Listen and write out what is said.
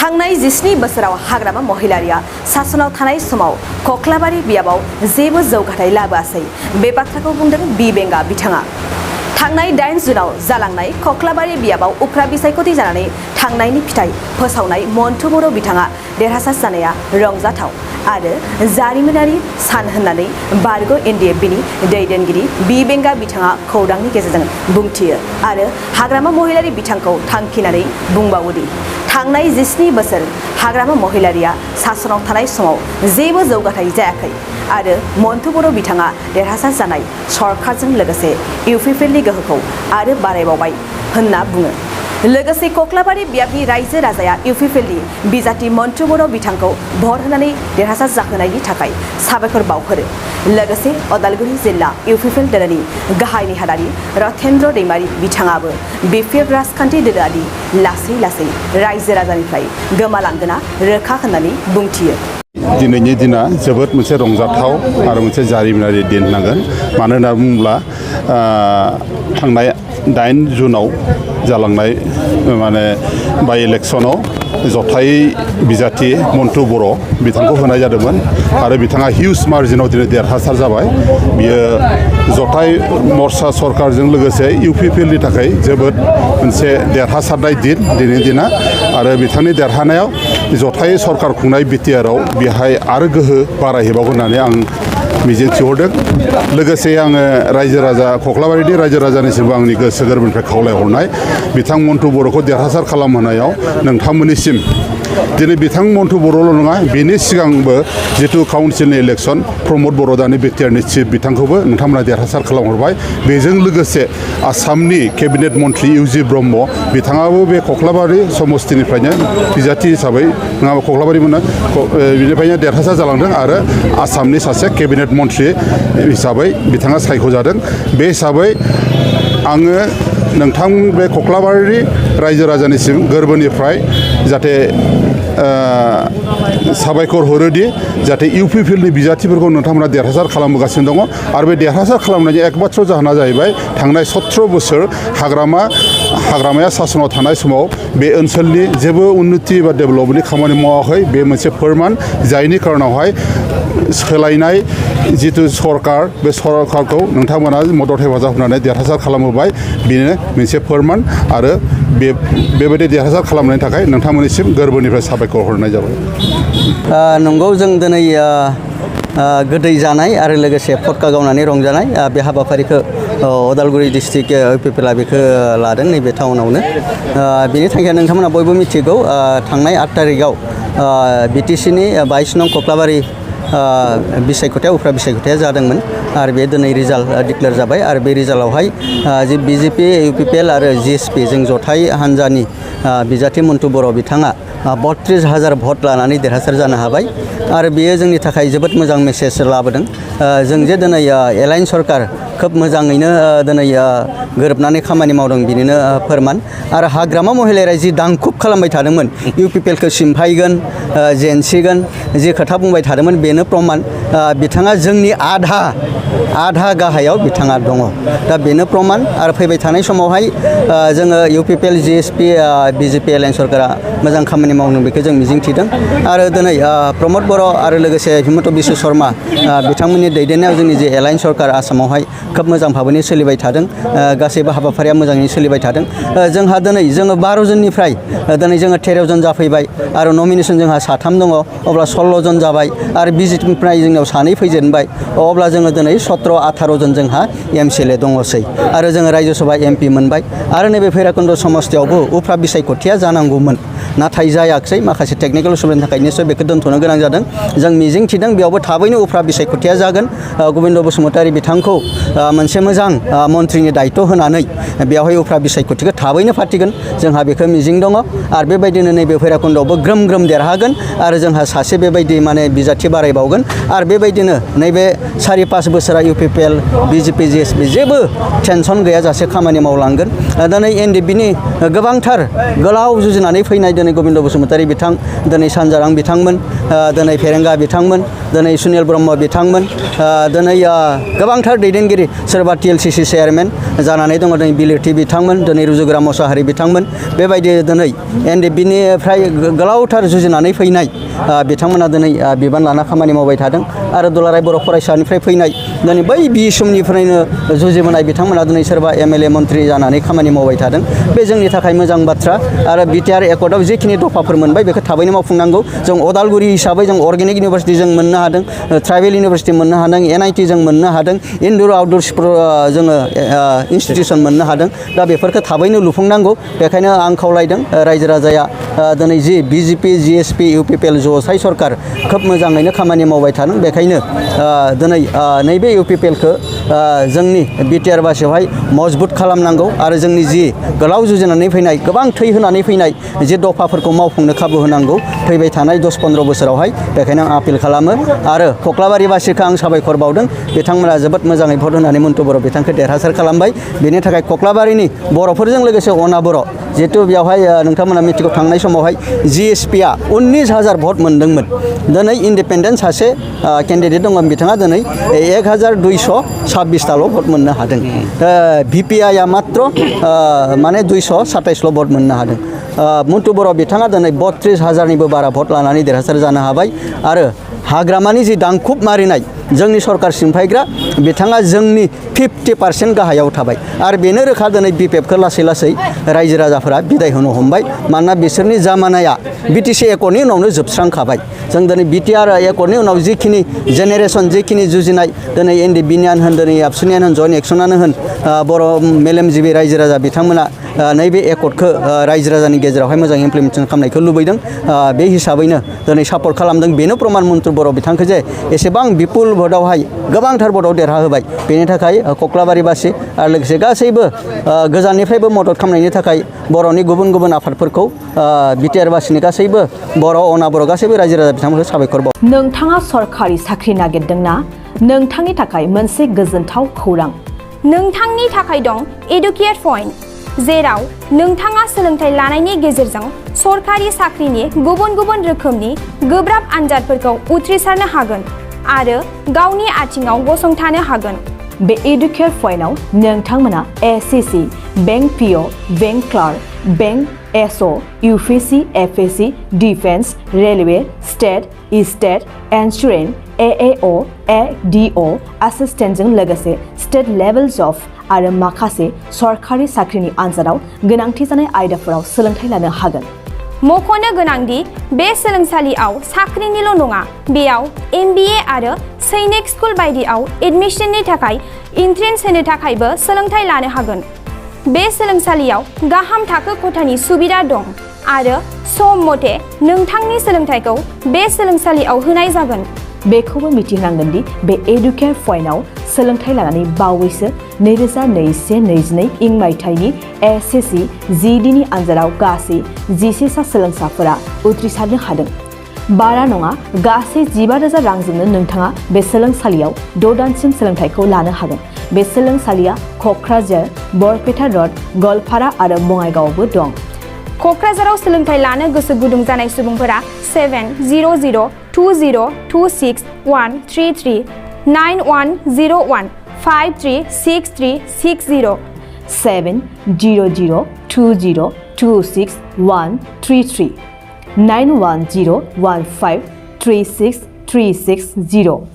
थांनाय 17 बोसोराव हाग्रामा महिलारिया सासनाव थानाय समाव कक्लाबारि बियाबाव जेबो जौगाथाय लाबोआसै बे बाथ्राखौ बुंदों बि बेंगा बिथाङा। थांनाय 8 जुनाव जालांनाय कक्लाबारि बियाबाव उफ्रा बिसायख'थि जानानै थांनायनि फिथाइ फोसावनाय मन्टु बर' बिथाङा देरहासार जानाया रंजाथाव आरो जारिमिनारि सान होननानै बारग' एनडिएफबिनि दैदेनगिरि बि बेंगा बिथाङा खौरांनि गेजेरजों बुंथियो आरो हाग्रामा महिलारि बिथांखौ थांखिनानै बुंबावोदि थांनाय 17 बोसोर हाग्रामा महिलारिया सासनाव थानाय समाव जेबो जौगाथाय जायाखै आरो मन्टु बर' बिथाङा देरहासार जानाय सरकारजों लोगोसे इउपिपिएलनि गोहोखौ आरो बारायबावबाय होनना बुङो। लोगोसे कक्लाबारि बियाबनि रायजो राजाया इउपिपिएलनि बिजाथि मन्टु बर' बिथांखौ भट होनानै देरहासार जाहोनायनि थाखाय साबायखर बावहरो। लोगोसे अदालगुरि जिल्ला इउपिपिएल दोलोनि गाहाय नेहाथारि रथेन्द्र दैमारि बिथाङाबो बिपिएफ राजखान्थि दोलोआदि लासै लासै रायजो राजानिफ्राय गोमालांगोना रोखा होननानै बुंथियो। दिनैनि दिना जोबोद मोनसे रंजाथाव आरो मोनसे जारिमिनारि दिन होननांगोन। मानो होनना बुङोब्ला थांनाय 8 जुनाव जालांनाय माने बाय इलेक्सनाव जथाय बिजाथि मन्टु बर' बिथांखौ होनाय जादोंमोन आरो बिथाङा हिउज मार्जिनाव दिनै देरहासार जाबाय। बियो जथाय मर्चा सरकारजों लोगोसे इउपिपिएलनि थाखाय जोबोद मोनसे देरहासारनाय दिन दिनैनि दिना आरो बिथांनि देरहानायाव जथाय सरकार खुंनाय बिटिआरआव बेहाय आरो गोहो बारायहैबावगोन होननानै आं मिजिं थिहरदों। लोगोसे आङो रायजो राजा कक्लाबारिनि रायजो राजानिसिमबो आंनि गोसो गोरबोनिफ्राय खावलायहरनाय बिथां मन्टु बर'खौ देरहासार खालामहोनायाव नोंथांमोननिसिम दिनै बिथां मन्टु बर'ल' नङा बेनि सिगांबो जितु काउन्सिलनि इलेक्सन प्रमद बर' दानि बिटिआरनि चिफ बिथांखौबो नोंथांमोना देरहासार खालामहरबाय। बेजों लोगोसे आसामनि केबिनेट मन्त्रि इउजि ब्रह्म बिथाङाबो बे कक्लाबारि समस्तिनिफ्रायनो बिजाथि हिसाबै नङाबा कक्लाबारिमोन बिनिफ्रायनो देरहासार जालांदों आरो आसामनि सासे केबिनेट मन्त्रि हिसाबै बिथाङा सायख'जादों। बे हिसाबै आङो नोंथां बे कक्लाबारि रायजो राजानिसिम गोरबोनिफ्राय जाहाथे साबायखर हरोदि जाहाथे इउपिपिएलनि बिजाथिफोरखौ नोंथांमोना देरहासार खालामबोगासिनो दङ आरो बे देरहासार खालामनायनि एकमात्र जाहोना जाहैबाय थांनाय 17 बोसोर हाग्रामाया सासनाव थानाय समाव बे ओनसोलनि जेबो उन्नति बा डेभेलपमेन्टनि खामानि मावाखै। बे मोनसे फोरमान जायनि खारनावहाय सोलायनाय जितु सरकार बे सरकारखौ नोंथांमोना मदद हेफाजाब होनानै देरहासार खालामहोबाय बेनो मोनसे फोरमान आरो बेबायदि देरहासार खालामनायनि थाखाय नोंथांमोननिसिम गोरबोनिफ्राय साबायखर हरनाय जाबाय। नंगौ जों दिनै गोदै जानाय आरो लोगोसे फटका गावनानै रंजानाय बे हाबाफारिखौ अदालगुरि डिस्ट्रिक्ट इउपिपिएलआ बेखौ लादों नैबे टाउनावनो। बेनि थाखाय नोंथांमोना बयबो मिथिगौ थांनाय 8 थारिखआव बिटिसिनि 22 नं कक्लाबारि बिसायख'थिया उफ्रा बिसायख'थिया जादोंमोन आरो बे दिनै रिजाल्ट डिक्लेयार जाबाय आरो बे रिजाल्टआवहाय जे बिजेपि इउपिपिएल आरो जिएसपि जों जथाय हान्जानि बिजाथि मन्टु बर' बिथाङा 32,000 भट लानानै देरहासार जानो हाबाय आरो बेयो जोंनि थाखाय जोबोद मोजां मेसेज लाबोदों। जों जे दिनै एलायन्स सरकार खोब मोजाङैनो दिनै गोरोबनानै खामानि मावदों बिनिनो फोरमान आरो हाग्रामा महिलारिया जि दांखुब खालामबाय थादोंमोन इउपिपिएलखौ सिमफायगोन जेनसिगोन जि खोथा बुंबाय थादोंमोन बेनो प्रमान बिथाङा जोंनि आधा गाहायाव बिथाङा दङ। दा बेनो प्रमान आरो फैबाय थानाय समावहाय जोङो इउपिपिएल जिएसपि बिजेपि एलायन्स सरकारा मोजां खामानि मावदों बेखौ जों मिजिंथिदों आरो दिनै प्रमद बर' आरो लोगोसे हिमन्त बिश्व शर्मा बिथांमोननि दैदेननायाव जोंनि जे एलायन्स सरकार आसामावहाय खोब मोजां भाबैनो सोलिबाय थादों। गासैबो हाबाफारिया मोजाङै सोलिबाय थादों। जोंहा दिनै जोङो 12 जननिफ्राय दिनै जोङो 13 जन जाफैबाय आरो नमिनेसन जोंहा 3 दङ अब्ला 16 जन जाबाय आरो बिजेपिनिफ्राय जोंनियाव 2 फैजेनबाय अब्ला जोङो दिनै 17-18 जन जोंहा एमसिएलए दङसै आरो जोङो रायजो सभा एमपि मोनबाय आरो नैबे भैराकुन्द समस्तियावबो उफ्रा बिसायख'थिया जानांगौमोन नाथाय जायाखै माखासे टेकनिकेल उसुबिदानि थाखाय निस्सय बेखौ दोनथ'नो गोनां जादों। जों मिजिं थिदों बेयावबो थाबैनो उफ्रा बिसायख'थिया जागोन। गबिन्द बसुमतारी बिथांखौ मोनसे मोजां मन्थ्रिनि दायित्व होनानै बेवहाय उफ्रा बिसायख'थिखौ थाबैनो फाथिगोन जोंहा बेखौ मिजिं दङ आरो बेबायदिनो नैबे भैराकुन्दआवबो ग्रोम ग्रोम देरहागोन आरो जोंहा सासे बेबायदि माने बिजाथि बारायबावगोन आरो बेबायदिनो नैबे 4-5 बोसोरा इउपिपिएल बिजेपि जिएसपि जेबो टेनसन गैयाजासे खामानि मावलांगोन। दिनै एनडिएफबिनि गोबांथार गोलाव जुजिनानै फैनाय दिनै गबिन्द बसुमतारी बिथां दिनै सानजारां बिथांमोन दिनै फेरेंगा बिथांमोन दिनै सुनिल ब्रह्म बिथांमोन दिनै गोबांथार दैदेनगिरि सोरबा TLCC चेयारमेन जानानै दङ दिनै बिलिरथि बिथांमोन दिनै रुजुग्रा मोसाहारि बिथांमोन बेबायदि दिनै NDBनिफ्राय गोलावथार जुजिनानै फैनाय बिथांमोना दिनै बिबान लाना खामानि मावबाय थादों आरो दुलाराय बर' फरायसानिफ्राय फैनाय दिनै बै बि समनिफ्रायनो जुजिबोनाय बिथांमोना दिनै सोरबा MLA मन्त्रि जानानै खामानि मावबाय थादों बे जोंनि थाखाय मोजां बाथ्रा आरो BTR एकर्डआव जिखिनि दफाफोर मोनबाय बेखौ थाबैनो मावफुंनांगौ जों अदालगुरि हिसाबै जों अर्गेनिक इउनिभारसिटि जों मोननो हादों ट्राइबेल इउनिभारसिटि मोननो हादों NIT जों मोननो हादों इनडोर आउटडोर जोङो इन्सटिटिउसन मोननो हादों दा बेफोरखौ थाबैनो लुफुंनांगौ बेखायनो आं खावलायदों रायजो राजाया दिनै जि BJP GSP UPPL ज'साय सरकार खोब मोजाङैनो खामानि मावबाय थादों बेखायनो दिनै नैबे UPPLखौ जोंनि BTR बासियावहाय मजबुत खालामनांगौ आरो जोंनि जि गोलाव जुजिनानै फैनाय गोबां थै होनानै फैनाय जि दफाफोरखौ मावफुंनो खाबु होनांगौ फैबाय थानाय 10-15 बोसोरावहाय बेखायनो आं आपिल खालामो आरो कक्लाबारि बासिखौ आं साबायखर बावदों बिथांमोना जोबोद मोजाङै भट होनानै मन्टु बर' बिथांखौ देरहासार खालामबाय बेनि थाखाय कक्लाबारिनि बर'फोरजों लोगोसे अना बर' जिहेतु बेवहाय नोंथांमोना मिथिगौ थांनाय समावहाय GSPआ 19,000 भट मोनदोंमोन दिनै इन्डिपेन्डेन्ट सासे केन्डिडेट दङ बिथाङा दिनै 1,226 भट मोननो हादों VPIआ मात्र माने 227 भट मोननो हादों मन्टु बर' बिथाङा दिनै 32,000निबो बारा भट लानानै देरहासार जानो हाबाय आरो हाग्रामानि जि दांखुब मारिनाय जोंनि सरकार सिमफायग्रा बिथाङा जोंनि 50% गाहायाव थाबाय आरो बेनो रोखा दिनै BPFखौ लासै लासै रायजो राजाफोरा बिदाय होनो हमबाय मानोना बिसोरनि जामानाया BTC एकर्डनि उनावनो जोबस्रांखाबाय जों दिनै BTR एकर्डनि उनाव जिखिनि जेनेरेसन जिखिनि जुजिनाय दिनै NDBनियानो होन दिनै आबसुनियानो होन जयेन्ट एक्सनानो होन बर' मेलेमजिबि रायजो राजा बिथांमोना नैबे एकर्डखौ रायजो राजानि गेजेरावहाय मोजां इमप्लिमेन्टेसन खालामनायखौ लुबैदों बे हिसाबैनो दिनै सापर्ट खालामदों बेनो प्रमान मन्टु बर' बिथांखौ जे एसेबां बिपुल भटआवहाय गोबांथार भटआव देरहाहोबाय बेनि थाखाय कक्लाबारिबासि आरो लोगोसे गासैबो गोजाननिफ्रायबो मदद खालामनायनि थाखाय बर'नि गुबुन गुबुन आफादफोरखौ BTR बासिनि गासैबो बर' अना बर' गासैबो रायजो राजा बिथांमोनखौ साबायखर बावो नोंथाङा सरखारि साख्रि नागिरदोंना नोंथांनि थाखाय मोनसे गोजोनथाव खौरां नोंथांनि थाखाय दं एडुकेट पइन्ट जेराव नोंथाङा सोलोंथाइ लानायनि गेजेरजों सरखारि साख्रिनि गुबुन गुबुन रोखोमनि गोब्राब आनजादफोरखौ उथ्रिसारनो हागोन आरो गावनि आथिङाव गसंथानो हागोन बे एडुकेट पइन्टआव नोंथांमोना SCC bank PO bank clerk bank SO UPC FSC defence railway state insurance AAO ADO एसिस्टेन्टजों लोगोसे स्टेट लेभेल जब आरो माखासे सरखारि साख्रिनि आनजादाव गोनांथि जानाय आयदाफोराव सोलोंथाइ लानो हागोन मख'नो गोनांदि बे सोलोंसालियाव साख्रिनिल' नङा बेयाव MBA आरो सैनिक स्कुल बायदियाव एडमिशननि थाखाय एन्ट्रेन्स होनो थाखायबो सोलोंथाइ लानो हागोन बे सोलोंसालियाव गाहाम थाखो खथानि सुबिदा दं आरो सम मथे नोंथांनि सोलोंथाइखौ बे सोलोंसालियाव होनाय जागोन बेखौबो मिथिनांगोन दि बे एडुकेट पइन्टआव सोलोंथाइ लानानै बावैसो 2021-22 मायथाइनि SCC GDनि आनजादाव गासै 11 सा सोलोंसाफोरा उथ्रिसारनो हादों बारा नङा गासै 15,000 रांजोंनो नोंथाङा बे सोलोंसालियाव 6 दानसिम सोलोंथाइखौ लानो हागोन बे सोलोंसालिया क'क्राझार बरपेटा रड गवालपारा आरो बङाइगावआवबो दं क'क्राझाराव सोलोंथाइ लानो गोसो गुदुं जानाय सुबुंफोरा 70020261133 9101 536360 70020261133 9101536360